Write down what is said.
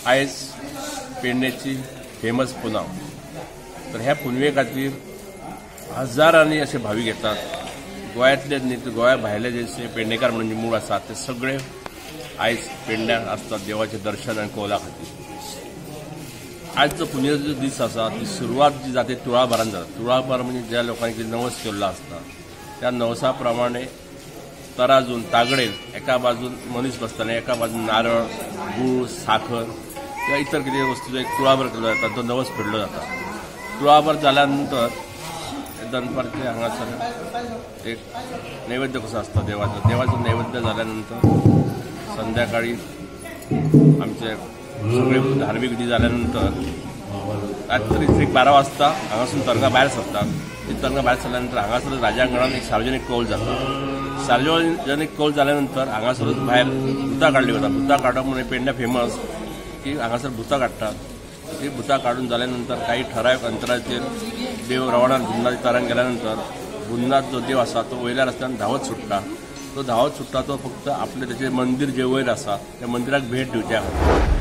आयज पेडण्याची फेमस पुनव. तर ह्या पुनवे खातीर हजारांनी अशे भावीक येतात. गोंयांतले न्ही तर गोंया भायले जे पेडणेकार म्हणून जे मूळ आसात ते सगळे आयज पेडण्याक आसतात देवाचें दर्शन आनी कौला खातीर. आयज जो पुनवेचो जो दीस आसा ती सुरवात जी जाता तुळाभारान जाता. तुळाभार म्हणजे ज्या लोकांनी कितें नवस केल्लो आसता त्या नवसा प्रमाणे तराजून तागडेन एका बाजून मनीस बसताले, एका बाजून नारळ, गूळ, साखर किंवा इतर कितें वस्तूचो एक तुळाभार केल्लो जाता, तो नवस फेडलो जाता. तुळाभार जाल्या नंतर दनपारचे हांगासर एक नैवेद्य कसो आसता देवाचो, देवाचो नैवेद्य जाल्या नंतर संध्याकाळी आमचे सगळे धार्मीक विधी जाल्या नंतर रात्री एक 12 वाजता हांगासून तरंगा भायर सरतात. ती तरंगा भायर सरल्या नंतर हांगासर राजांगणान एक सार्वजनीक कौल जाता. सार्वजनीक कौल जाल्या नंतर हांगासरूच भायर भुतां काडली वता. भुतां काडप म्हणून पेडण्या फेमस की हांगासर भुतां काडटात. ती भुतां काडून जाल्या नंतर काही ठरावीक अंतराचेर देव रवाणान भूतनाथ तरंग गेल्या नंतर भूतनाथ जो देव आसा तो वयल्या रस्त्यान धांवत सुट्टा. तो धांवत सुट्टा तो फक्त आपलें तेचें मंदीर जें वयर आसा त्या मंदिराक भेट दिवच्या खातीर.